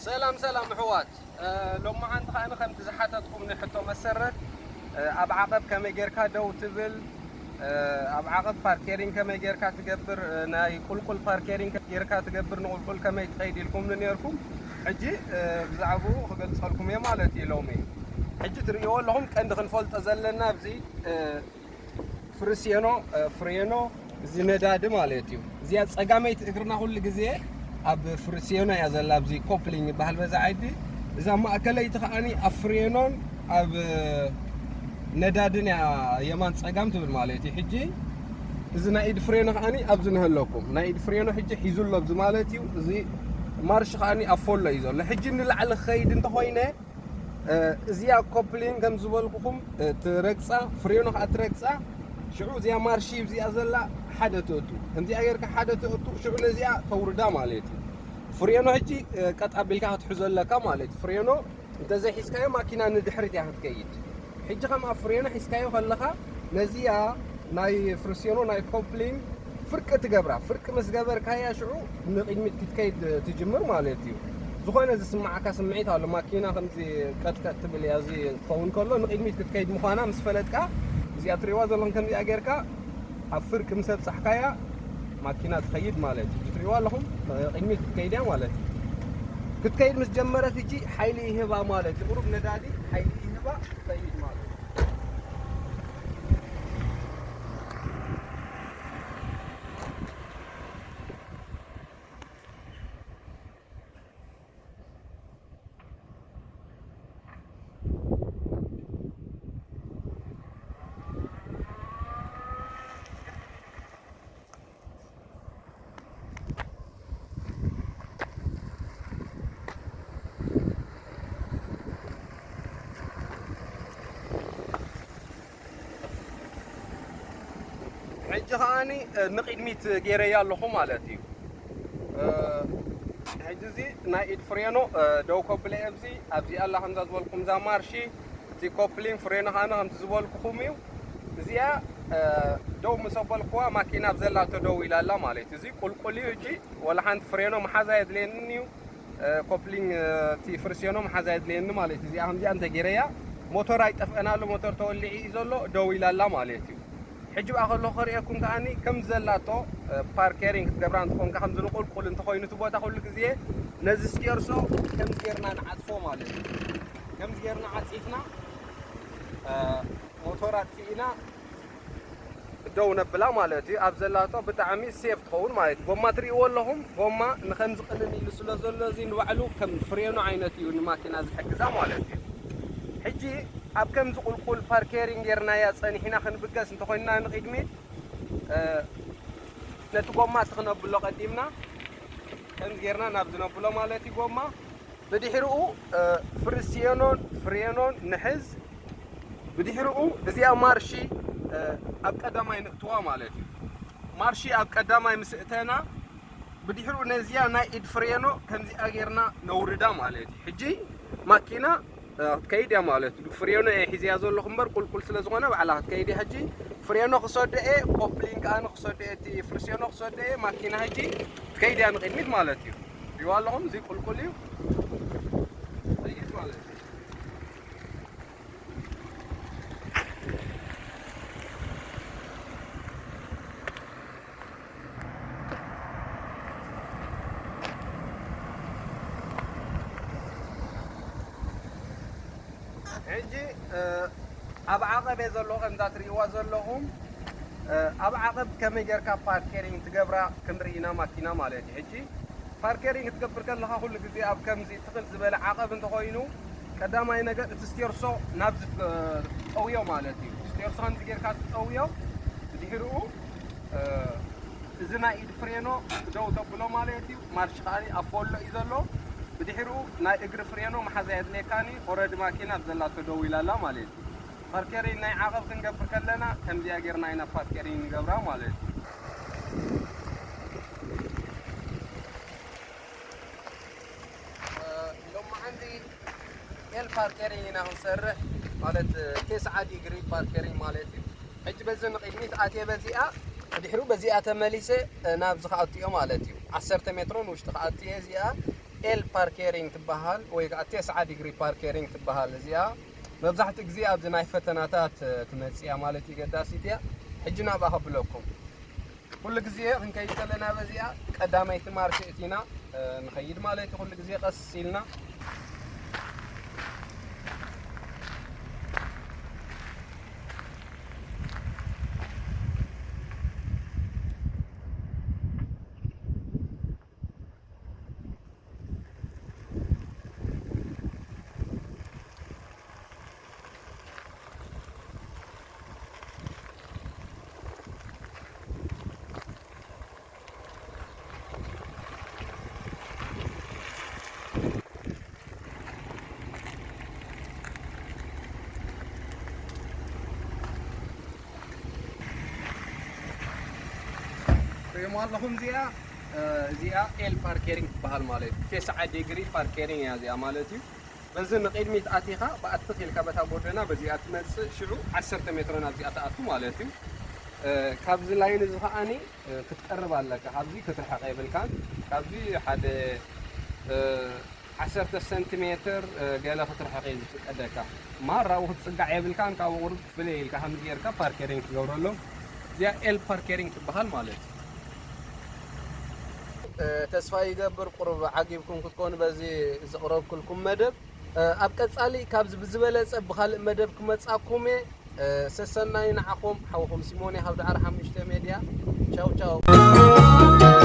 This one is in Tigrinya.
ሰላም ሰላም ኣሕዋት፣ ሎማዓንቲ ከኣ ከምቲ ዝሓተትኩምኒ ሕቶ መሰረት ኣብ ዓቐብ ከመይ ጌርካ ደው ትብል፣ ኣብ ዓቐብ ፓርኬሪንግ ከመይ ጌርካ ትገብር፣ ናይ ቁልቁል ፓርኬሪንግ ጌርካ ትገብር፣ ንቁልቁል ከመይ ትኸይድ ኢልኩምኒ ኔርኩም። ሕጂ ብዛዕባኡ ክገልጸልኩም እየ ማለት እዩ ሎሚ። ሕጂ ትርእይዎ ኣለኹም፣ ቀንዲ ክንፈልጦ ዘለና ኣብዚ ፍርሴኖ፣ ፍሬኖ፣ እዚ ነዳዲ ማለት እዩ። እዚኣ ጸጋመይቲ እግርና ኩሉ ግዜ ኣብ ፍርሴኖ እያ ዘላ፣ ኣብዚ ኮፕሊንግ ይበሃል በዛ ዓዲ። እዛ ማእከለይቲ ከኣኒ ኣብ ፍሬኖን ኣብ ነዳድን እያ የማን ጸጋም ትብል ማለት እዩ። ሕጂ እዚ ናይ ኢድ ፍሬኖ ከኣኒ ኣብዚ ንህለኩም። ናይ ኢድ ፍሬኖ ሕጂ ሒዙ ኣሎ ኣብዚ ማለት እዩ። እዚ ማርሽ ከኣኒ ኣብ ፎሎ እዩ ዘሎ። ሕጂ ንላዕሊ ክኸይድ እንተኾይነ እዚኣ ኮፕሊን ከም ዝበልኩኹም ትረግፃ፣ ፍሬኖ ከዓ ትረግፃ። ሽዑ እዚኣ ማርሺ እዚኣ ዘላ ሓደ ትእቱ። ከምዚኣ ጌርካ ሓደ ትእቱ፣ ሽዑ ነዚኣ ተውርዳ ማለት እዩ። ፍሬኖ ሕጂ ቀጥ ኣቢልካ ክትሕዞ ኣለካ ማለት እዩ። ፍሬኖ እንተዘይሒዝካዮ ማኪና ንድሕሪት እያ ክትከይድ። ሕጂ ከም ኣብ ፍሬኖ ሒዝካዮ ከለኻ ነዚኣ ናይ ፍርሴኖ ናይ ኮፕሊን ፍርቂ ትገብራ። ፍርቂ ምስ ገበርካያ ሽዑ ንቕድሚት ክትከይድ ትጅምር ማለት እዩ። ዝኾነ ዝስማዓካ ስምዒት ኣሎ። ማኪና ከምዚ ቀጥቀጥ ትብል እያ። እዚ ክኸውን ከሎ ንቕድሚት ክትከይድ ምዃና ምስ ፈለጥካ፣ እዚኣ ትሪእዋ ዘለኹም ከምዚኣ ጌርካ ኣብ ፍርቂ ምስ ኣብጻሕካያ ማኪና ትኸይድ ማለት እዩ። ትሪእዋ ኣለኹም? ቅድሚት ክትከይድ እያ ማለት እዩ። ክትከይድ ምስ ጀመረት እጂ ሓይሊ ይህባ ማለት እዩ። ቁሩብ ነዳዲ ሓይሊ ይህባ ትኸይድ ማለት እዩ። ሕጂ ከኣኒ ንቕድሚት ገይረያ ኣለኹ ማለት እዩ። ሕጂ እዚ ናይ ኢድ ፍሬኖ ደው ከብለ ኣብዚ ኣብዚኣ ኣላ ከምዛ ዝበልኩም እዛ ማርሺ፣ እቲ ኮፕሊን ፍሬኖ ከኣኒ ከምቲ ዝበልኩኹም እዩ። እዚኣ ደው ምስ ኣበልኩዋ ማኪና ኣብ ዘላቶ ደው ኢላ ኣላ ማለት እዩ። እዚ ቁልቁል እዩ። ሕጂ ወላ ሓንቲ ፍሬኖ መሓዛ የድልየንን እዩ። ኮፕሊን እቲ ፍርሴኖ መሓዛ የድልየኒ ማለት እዩ። እዚኣ ከምዚኣ እንተገይረያ ሞተር ኣይጠፍአን ኣሎ፣ ሞተር ተወሊዑ እዩ ዘሎ፣ ደው ኢላ ኣላ ማለት እዩ። ሕጂ ብኣ ከለኹ ከርእየኩም ከኣኒ ከም ዘላቶ ፓርኬሪንግ ክትገብራ እንትኾንካ ከምዚ ንቁልቁል እንተኾይኑ እቲ ቦታ ኩሉ ግዜ ነዚ ስቴርሶ ከምዚ ጌርና ንዓጽፎ ማለት እዩ። ከምዚ ጌርና ዓጺፍና ሞተር ኣጥፊእና ደው ነብላ ማለት እዩ። ኣብ ዘላቶ ብጣዕሚ ሴፍ ትኸውን ማለት እዩ። ጎማ ትርእይዎ ኣለኹም፣ ጎማ ንከምዚ ቅልል ኢሉ ስለ ዘሎ እዚ ንባዕሉ ከም ፍሬኑ ዓይነት እዩ ንማኪና ዝሕግዛ ማለት እዩ። ሕጂ ኣብ ከምዚ ቁልቁል ፓርኬሪንግ ጌርናያ ጸኒሕና ክንብገስ እንተኾይንና ንቕድሚት ነቲ ጎማ እቲ ክነብሎ ቀዲምና ከምዚ ጌርና ናብዚ ነብሎ ማለት እዩ። ጎማ ብድሕሪኡ ፍርሲዮኖን ፍሬኖን ንሕዝ። ብድሕሪኡ እዚኣ ማርሺ ኣብ ቀዳማይ ንእትዋ ማለት እዩ። ማርሺ ኣብ ቀዳማይ ምስ እተና ብድሕሪኡ ነዚኣ ናይ ኢድ ፍሬኖ ከምዚኣ ጌርና ነውርዳ ማለት እዩ። ሕጂ ማኪና ክትከይድ እያ ማለት እዩ። ፍሬኖ እየ ሒዝያ ዘለኹ እምበር ቁልቁል ስለ ዝኾነ ባዕላ ክትከይድ እያ። ሕጂ ፍሬኖ ክሰዶ እየ፣ ኮፕሊን ከኣ ክሰዶ እየ፣ እቲ ፍርሴኖ ክሰዶ እየ። ማኪና ሕጂ ትከይድ እያ ንቕድሚት ማለት እዩ። ሪዋ ኣለኹም፣ እዚ ቁልቁል እዩ። ትኸይድ ማለት እዩ። ሕጂ ኣብ ዓቐብ እየ ዘለኹ፣ ከምዛ ትርእይዋ ዘለኹም ኣብ ዓቐብ ከመይ ጌርካ ፓርኬሪንግ ትገብራ ክንርኢ ኢና ማኪና ማለት እዩ። ሕጂ ፓርኬሪንግ ክትገብር ከለኻ ኩሉ ግዜ ኣብ ከምዚ ትኽል ዝበለ ዓቐብ እንተኾይኑ ቀዳማይ ነገር እቲ ስቴርሶ ናብዚ ትጠውዮ ማለት እዩ። ስቴርሶ ከምዚ ጌርካ ትጠውዮ፣ ብድሕሪኡ እዚ ናይ ኢድ ፍሬኖ ደው ተብሎ ማለት እዩ። ማርሽ ከኣ ኣብ ፎሎ እዩ ዘሎ። ብድሕሪኡ ናይ እግሪ ፍሬኖ መሓዛ የድልየካኒ። ኦረዲ ማኪና ኣብ ዘላቶ ደው ኢላ ኣላ ማለት እዩ። ፓርኬሪን ናይ ዓቐብ ክንገብር ከለና ከምዚኣ ጌርና ኢና ፓርኬሪን ንገብራ ማለት እዩ። ሎማዓንቲ ኤል ፓርኬሪን ኢና ክንሰርሕ ማለት ቴስዓ ዲግሪ ፓርኬሪን ማለት እዩ። ሕጂ በዚ ንቕድሚት ኣትየ በዚኣ፣ ድሕሩ በዚኣ ተመሊሰ ናብዚ ክኣቱ እየ ማለት እዩ። ዓሰርተ ሜትሮ ንውሽጢ ክኣቱ እየ እዚኣ ኤል ፓርኬሪንግ ትበሃል ወይ ከዓ ቴስዓ ዲግሪ ፓርኬሪንግ ትበሃል። እዚኣ መብዛሕትኡ ግዜ ኣብዚ ናይ ፈተናታት ትመፅእ እያ ማለት እዩ፣ ገዳሲት እያ። ሕጂ ናብኣ ከብለኩም። ኩሉ ግዜ ክንከይድ ከለና በዚኣ ቀዳመይቲ ማርሽ እቲና ንኸይድ ማለት እዩ። ኩሉ ግዜ ቀስ ኢልና ሪሞ ኣለኹም እዚኣ እዚኣ ኤል ፓርኬሪንግ ትበሃል ማለት እዩ። ቴስዓ ዲግሪ ፓርኬሪንግ እያ እዚኣ ማለት እዩ። በዚ ንቕድሚት ኣቲኻ ብኣትኽ ኢልካ በታ ጎደና በዚኣ ትመፅእ፣ ሽዑ ዓሰርተ ሜትሮ ናብዚኣ ትኣቱ ማለት እዩ። ካብዚ ላይን እዚ ከዓኒ ክትቀርብ ኣለካ፣ ካብዚ ክትርሕቕ የብልካን። ካብዚ ሓደ ዓሰርተ ሰንቲሜትር ገለ ክትርሕቕ እዩ ዝፍቀደካ። ማራ ኣብኡ ክትፅጋዕ የብልካን፣ ካብኡ ቁሩብ ፍልይ ኢልካ ከምዚ ጌርካ ፓርኬሪንግ ትገብረሎም። እዚኣ ኤል ፓርኬሪንግ ትበሃል ማለት እዩ። ተስፋ ይገብር ቁሩብ ዓጊብኩም ክትኮኑ በዚ ዘቕረብኩልኩም መደብ። ኣብ ቀጻሊ ካብዚ ብዝበለጸ ብኻልእ መደብ ክመጻኩም እየ። ሰሰናዩ ንዓኹም፣ ሓውኹም ሲሞን ካብ ዳዕሮ ሓሙሽተ ሜድያ። ቻው ቻው።